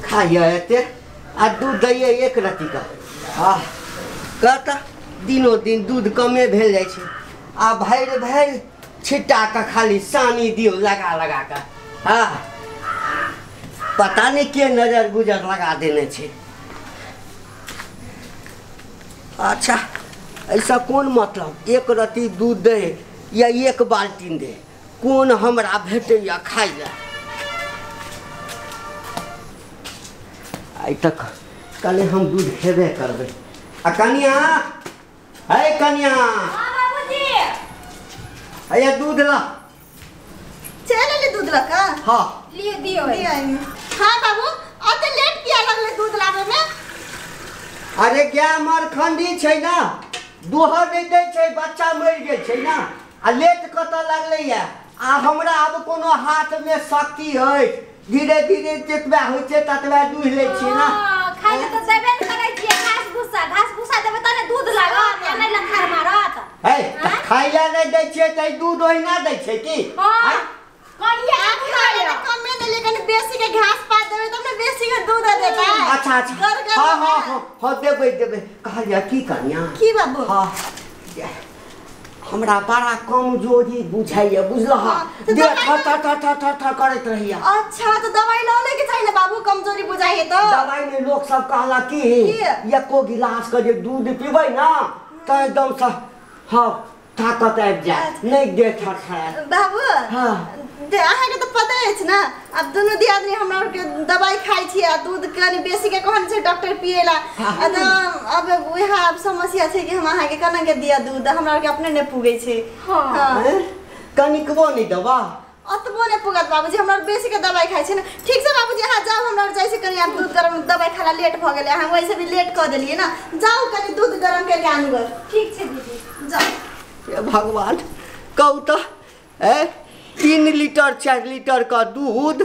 खाइए एते आ दूध दैए एक रत्ती का। आ कहता दिनो दिन दूध कमे भेल जाइ छै आ भरि भरि छिट्टा के खाली सानी दियौ लगा लगा के। हाँ पता नहीं के नजर गुजर लगा देने छै। अच्छा ऐसा कौन मतलब एक रत्ती दूध दे या एक बाल्टीन दे, कौन हमरा भेटैया खाइ ला। आइ तक कल हम दूध खेबे करबै। आ कनिया है कनिया। हां बाबूजी हैया दूध ला। चल ले दूध ला का। हां लियो दियो। हां बाबू अते लेट किया लगले दूध लाबे में? अरे क्या मरखंडी छै ना, दूहर नहीं दै छै, बच्चा मरि गेल छै ना, आ लेट कतऽ लगलै या। आ हमरा आब कोनो हाथ में शक्ति अछि, धीरे धीरे जतबा होइ छै ततबा दूह लै छियै ना। खाइ ले तऽ देबे ने करै छियै घास भूसा, घास भूसा देबै त ने दूध लागत या नहि लखार मारत। है खाइ ले नहि दै छियै तऽ दूध ओहिना दै छै की? हां कनिया खाइ ले कमे देले, कनि बेसी के घास पात देबै तब ने बेसी के दूध देतै। अच्छा अच्छा हां हां हां हां देबै देबै। कहलियै की कनिया? की बाबू? हां हमरा बड़ा कमजोरी बुझाइया बुझलह, देह थर थर थर थर थर थर करैत रहैया। अच्छा तो दवाई लऽ लैके चाही ने बाबू, कमजोरी बुझाइए तो। दवाई में लोग सब कहला कि एको गिलास के जे दूध पीबै ना तऽ एकदम से हाँ ताकत आबि जायत, नहीं देह थर थर। बाबू हाँ अहाँके तऽ पता अछि ना, आब दुनू दियादनी हमरा आरके दवाई खाइ छियै आ दूध कनि बेसी के कहने छै डॉक्टर पियै ला। तऽ अब वएह आब समस्या छै कि हम अहाँके केना के दिअ दूध, हमरा आरके अपने नहि पुगै छै। हाँ कनिकबो नहि देबा? ओतबो नहि पुगत बाबूजी, हमरा बेसी के दवाई खाइ छै ने। ठीक छै बाबूजी अहाँ जाउ, हमरा आर जाइ छै कनि आब दूध गरम दवाई खाला लेट भऽ गेलै, अहाँ वैसे भी लेट कऽ देलियै ने। जाउ कनि दूध गरम करिके आनू गऽ। ठीक छै दीदी जाउ। हे भगवान कहू तऽ 3 लीटर 4 लीटर का दूध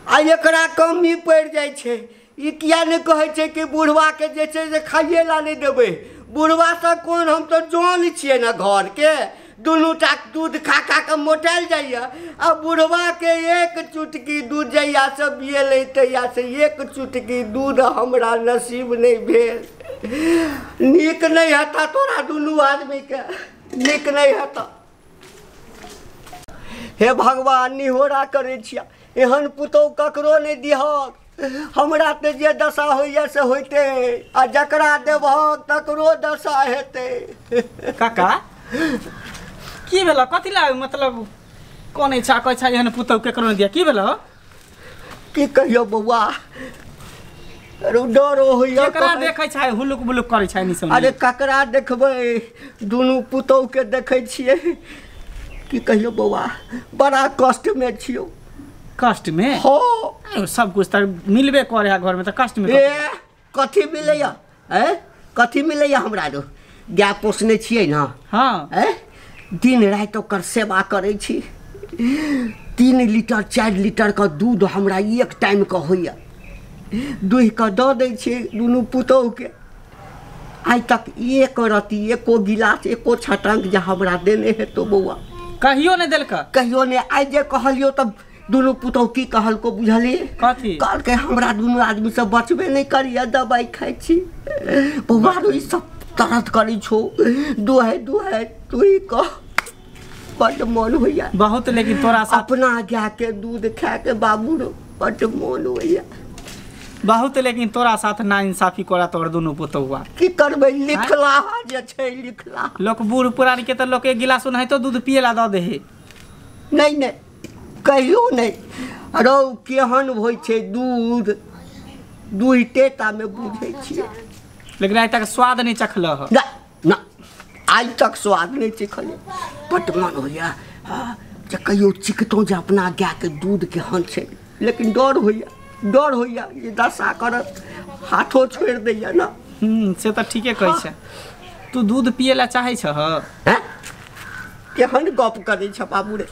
आ एकरा कमी पड़ि जाइ छै। ई किया नहि कहै छै कि बुढ़वाके जे छै से खाइए ला नहि देबै? बुढ़वासँ कोन, हम तऽ जन छियै ने घरके, दुनू टा दूध खा खा कऽ मोटायल जाइए आ बुढ़वाके एक चुटकी दूध जहियासँ बियेलै तहियासँ एक चुटकी दूध हमरा नसीब नहि भेल। नीक नहि हेतऽ तोरा दुनू आदमीके, नीक नहि हेतऽ। हे भगवान निहोरा करै छियै, एहन पुतोहु ककरो नहि दिहक। हमरा तऽ जे दशा होइए से होइते, आ जकरा देबहक तकरो दशा हेतै। काका की भेल? कथी ला मतलब कनै छा कहै छा एहन पुतोहु ककरो नहि दिया, की भेल? की कहियौ बौआ, डरो होइए। ककरा देखै छै हुलुक बुलुक करै छै निसम? अरे ककरा देखबै, दुनू पुतोहुके देखै छियै। की कहियौ बौआ, बड़ा कष्टमे छियौ। कष्टमे? हो सब कुछ तऽ मिलबे करे है घरमे, तऽ कष्टमे ए कथी मिलैया? कथी मिलैया हमरा? रो गाय पोसने छियै ना। हाँ दिन राति ओकर सेवा करै छी। 3 लीटर 4 लीटर के दूध हमरा एक टाइम के होइया, दूहि कऽ दऽ दै छियै दुनू पुतोहुके। आइ तक एक रत्ती एको गिलास एको छटंक जे हमरा देने हेतौ बौआ, कहियो नहि देलक? कहियो नहि। आइ जे कहलियौ तब दुनू पुतोहु की कहलको बुझलियै? कथी कहलकै? हमरा दुनू आदमीसँ बचबे नहि करिए, दवाइ खाइ छी। बौआ रो ई सब दर्द करै छौ, दुहै दुहै तू ही कह, बड्ड मोन होइया बहुत। लेकिन तोरा अपना गायके दूध खाके बाबू रो बड्ड मोन होइया बहुत। लेकिन तोरा साथ ना इंसाफी करा तोर दुनू पुतोहुआ। की करबै, लिखला जे छै लिखला। लोक बूढ़ पुरान के तऽ लोक एक गिलास ओनाहितो दूध पिए ला दऽ दे हे। नहीं नहीं कहियो नहीं। रौ केहन होइ छै दूध, दुहिते टा मे बुझै छियै। लेकिन आइ तक स्वाद नहीं चखलह? ना ना आइ तक स्वाद नहीं चखलियै। बड्ड मन होइया जे कहियो चिखतहुँ जे अपना गायके दूध केहन छै, लेकिन डर होइया, डर होइया जे दशा करत, हाथो छोड़ि दैया ना। से तऽ ठीके कहै छै। तू दूध पिए ला चाहै छह? केहन गप करै छ बाबू रे।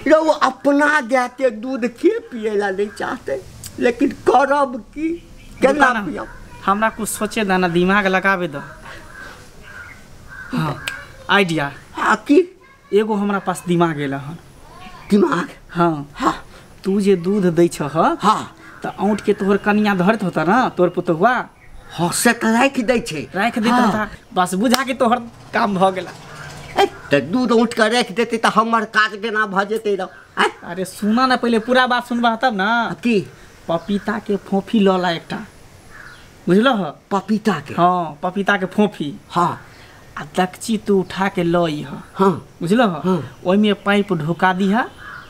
रौ अपना गायके दूध के पिए ला नहीं चाहते, लेकिन करब की, केना पियब? हमरा कुछ सोचे दे ना, दिमाग लगाबे दे। हाँ आइडिया। हाँ की? एगो हमरा पास दिमाग एल हन। दिमाग? हाँ हाँ तू जे दूध दै छह, हाँ त औंट के तोहर कनिया धरत होता ना तोहर पुतहुआ। हाँ से त राखि दै छै। राखि दैत होता, बस बुझा के तोहर काम भ गेला। त दूध औंट के राखि देतै त हमर काज केना भ जेतै रौ? अरे सुना ना, पहिले पूरा बात सुनबा तब ना। की? पपीता के फोफी ल ला एकटा, बुझलह? पपीता के? हाँ पपीता के फोफी। हाँ आ दकची तू उठा के ल अइह। हाँ बुझलह? ओहिमे पाइप ढुका दीह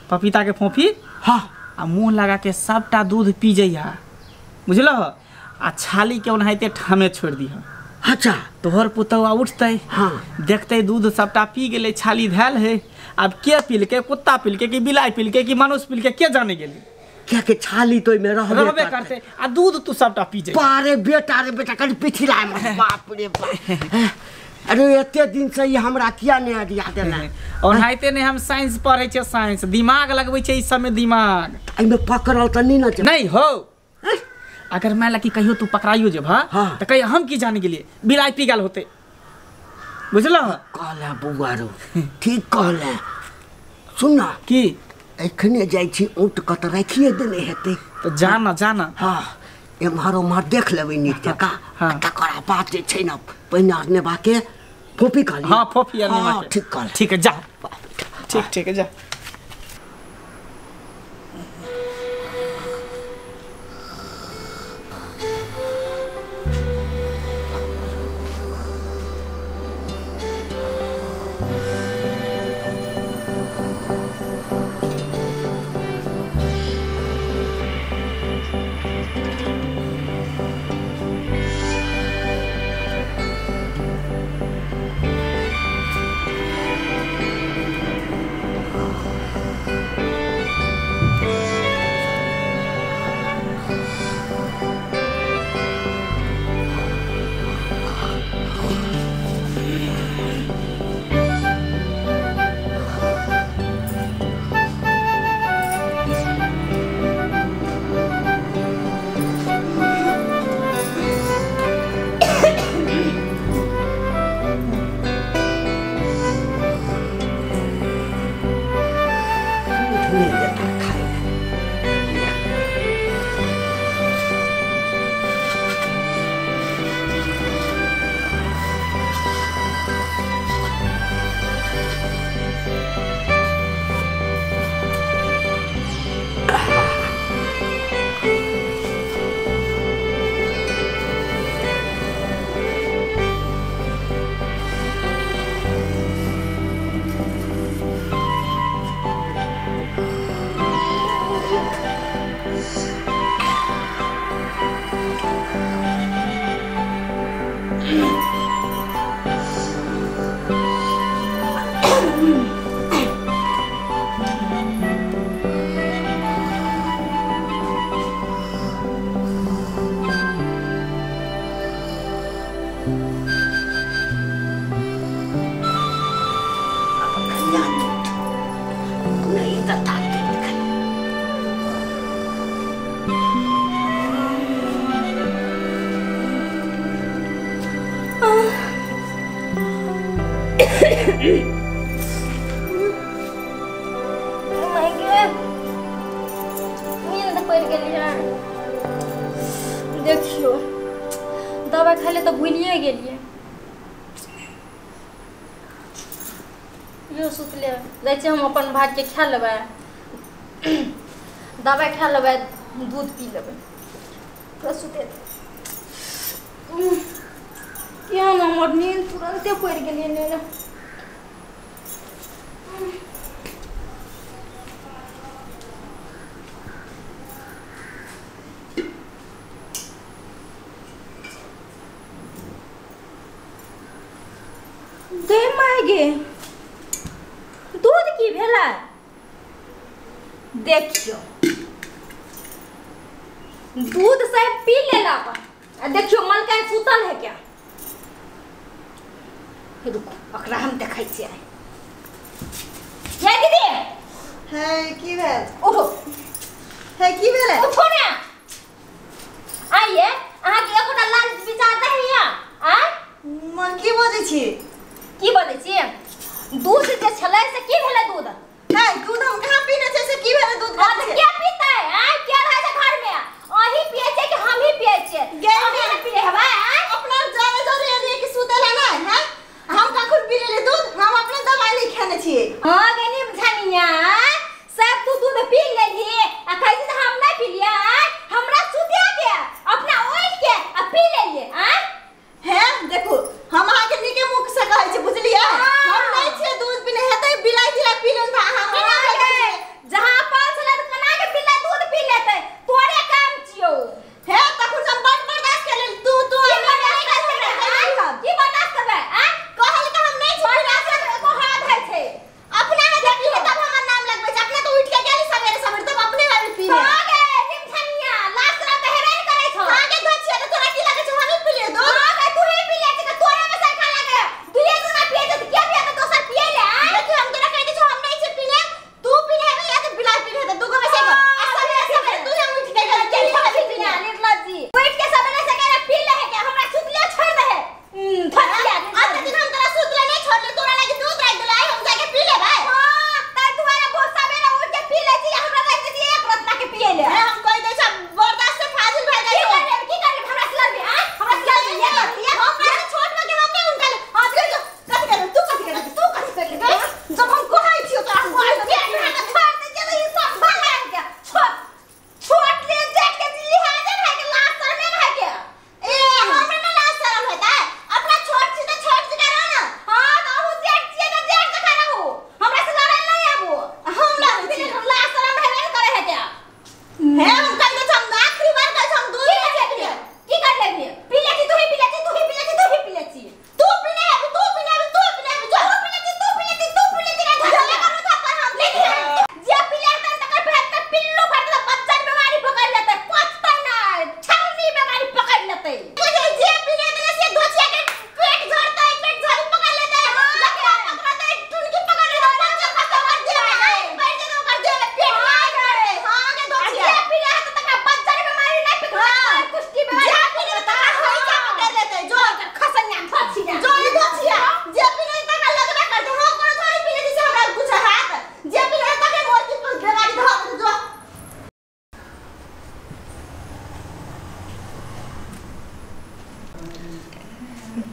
पपीता के फोफी। हाँ आ मुँह लगा के सबटा दूध पी जइहा, बुझलह? आ छाली के ओनाहिते ठामे छोड़ दीह। अच्छा तोहर पुतहुआ उठतै। हाँ देखतै दूध सबटा पी गेलै, छाली धैल है। आब के पीलकै, कुत्ता पीलकै कि बिलाइ पीलकै कि मनुष्य पीलकै के जाने गेलै। क्या के छाली तो ओहिमे रहबे करतै आ दूध तू सबटा पी जइहा। अरे बेटा रे बेटा कनि पिछला मत, बाप रे बाप। अरे एते दिन से ई हमरा किया नहि आइडिया देला? ओनाहिते नहि हम साइंस पढ़ै छियै, साइंस दिमाग लगबै छै ई सबमे दिमाग। एहिमे पकड़ल तऽ नहि ने छै? नहीं हो, अगर मान ला कि कहियो तू पकड़ाइयो जेबह। हाँ। तो कहियो हम की जाने गेलिए बिलाइ पी गेल होते, बुझलह? कहला बौआ रो ठीक कहला। सुन ना की एखने जाइ छी ऊँट कऽ तऽ राखिए देने हेतै। तऽ जाना जाना। हाँ एम्हर ओम्हर देख लेबै नीक जकाँ। हाँ। तकरा बाद जे छै ने पहिने अरनेबा के फोफी कहली। हाँ फोफी अरनेबा के। ठीक कहला। ठीक है जा, ठीक ठीक है जा। नींद पड़ गेलियै। देखियो दवाई खाइ ले तऽ भूलिए गेलियै। यो सुतले जाइ छियै हम अपन भागके खा लेबै, दवाई खा लेबै, दूध पी लेबै, पूरा सुते किया ने हमर नींद तुरंते पड़ि गेलियै ने। गे my गे दूध की भेलै? देखियो दूध सब पी लेलक आ देखियो मलकाइन सुतल है क्या। रुको ओकरा हम देखै छियै। ये दीदी है की भेल? उठो। है की भेल? उठो ने। आइए अहाँ के एकोटा लाल विचार नहीं है आ मन की बजै छी? की बजै छी? दूध जे छलै से की भेलै दूध? है दूध हम कहाँ पीने छै से की भेलै दूध? हां त के पीतै? आ के रहै छै घर में?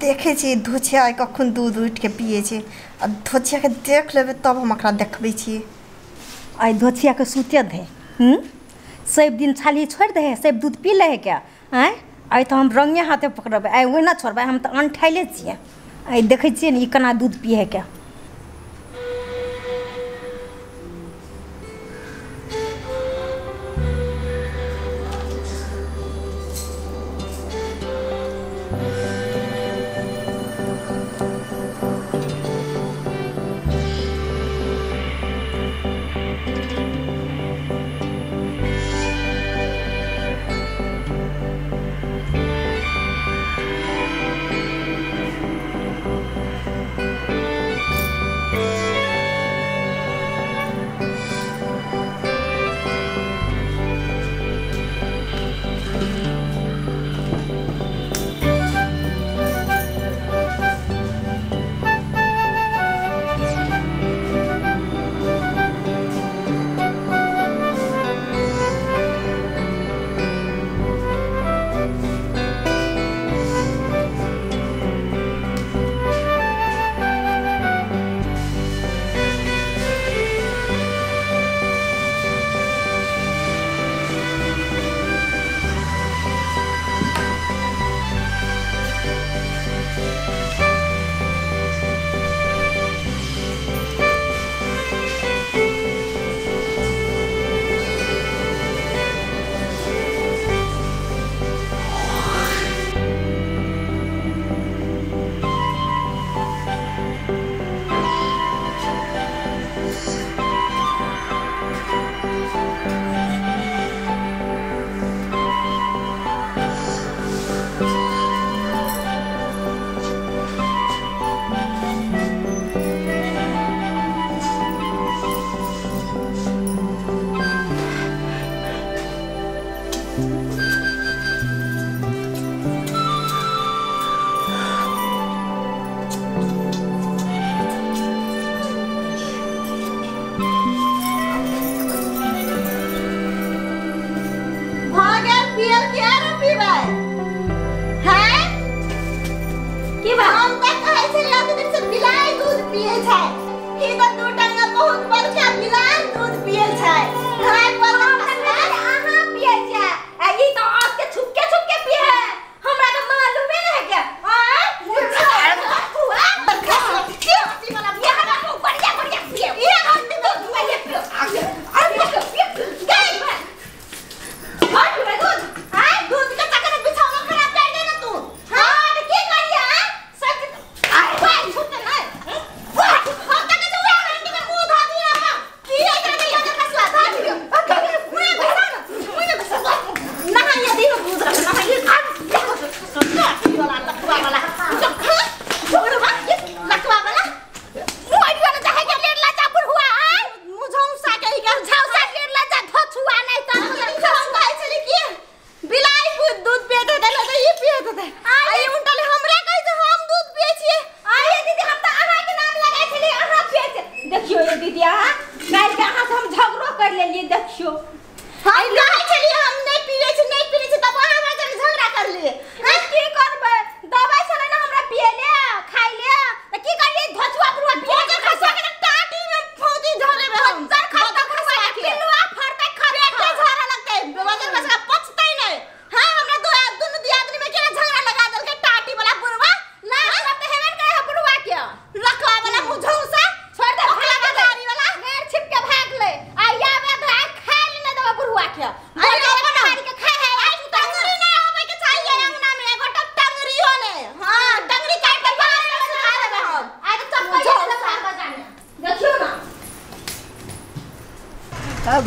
देखै छियै धोछिया कखन दूध उठि के पियै छै आ धोछिया के देख लेबै तब हम एकरा देखबै छियै। आइ धोछिया के सुते दे सब दिन छाली छोड़ि दे सब दूध पी ले के आँय। आइ तऽ हम रंगे हाथे पकड़बै आइ ओहिना छोड़बै हम तऽ अनठाइले छियै। आइ देखै छियै ने ई केना दूध पियै के।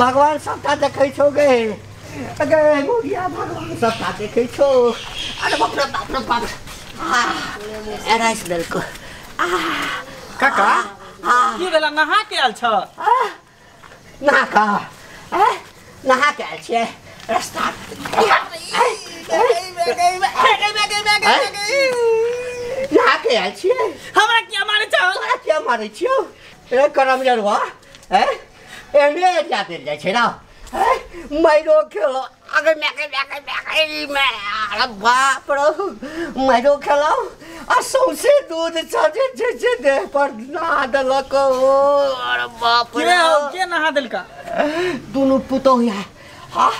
भगवान सबटा देखै छौ गे गे मुगिया भगवान सबटा देखै छौ। अरे बाप रे बाप रे बाप रे राइस देलको। काका की भेला नहा के आयल छ? नहा का नहा के आयल छियै रास्ता नहा के आयल छियै। हमरा किया मारै छौ? तोरा किया मारै छियौ रे करम जरुआ? एहने एरिया देल जाइ छै ने। मैरो खेलो आगे मैं। अरे बाप रे मारो खेलौ आ सौंसे दूध छजे जे जे देह पर नहा देलक। अरे बाप रे के हो के नहा देलका? दुनू पुतोहिया। हाँ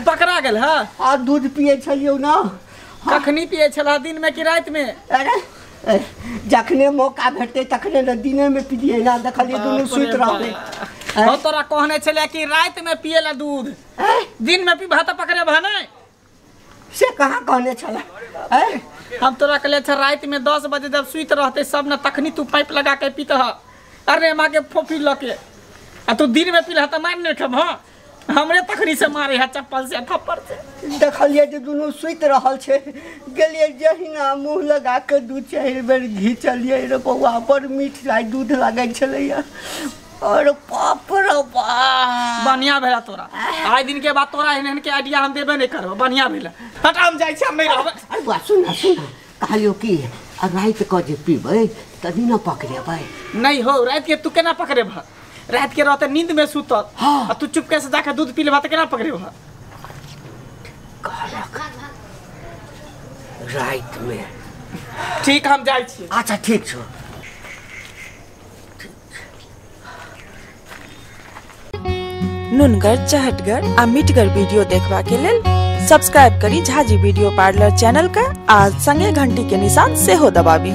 पकड़ा गेल। हाँ आ दूध पिए छलियौ ना। कखनी पिए छला, दिन में कि रात में? अरे जखने मौका भेटते तखने न दिने में पिलिए ना। देखलिए दुनू सुति रहलै। हो तोरा कहने छले कि रात में पिएला दूध, दिन में पीबा त पकड़े नहीं। से कहाँ कहने छला? हम तोरा कहले छ रात में 10 बजे जब सुति रहते सब न तखनी तू पाइप लगा के पीतह। अरे माँ के फोफी लके आ तू दिन में पीलह त मार नहीं खेब। हाँ हमरे तखनी से मारे है चप्पल से थप्पड़ से। देखलिए जे दुनू सुति रहल छै, गेलिए जहिना मुँह लगा के 2-4 बेर घिचलिए रे बौआ, बड़ मीठ लाग दूध लागै छलैया। और बाप रे बाप बढ़िया भेला तोरा। आइ दिन के बाद तोरा एहन एहन के आइडिया हम देबे नहीं करबो। बढ़िया भेला, हट हम जाइ छी, हम नहीं रहबै। अरे बौआ सुन सुन, कहलियो कि राति के जे पीबै तभी न पकड़ेबै। नहीं हो राति के तू केना पकड़ेबह? रात के रहते नींद में सुतत आ तू चुपके से जाके दूध पी लेबा त केना पकड़ेबह? रात में ठीक हम जाइ छी। अच्छा ठीक छौ। नुनगर चहटगर आ मिठगर वीडियो देखबा के लेल सब्सक्राइब करी झाजी वीडियो पार्लर चैनल का आ संगे घंटी के निशान सेहो दबाबी।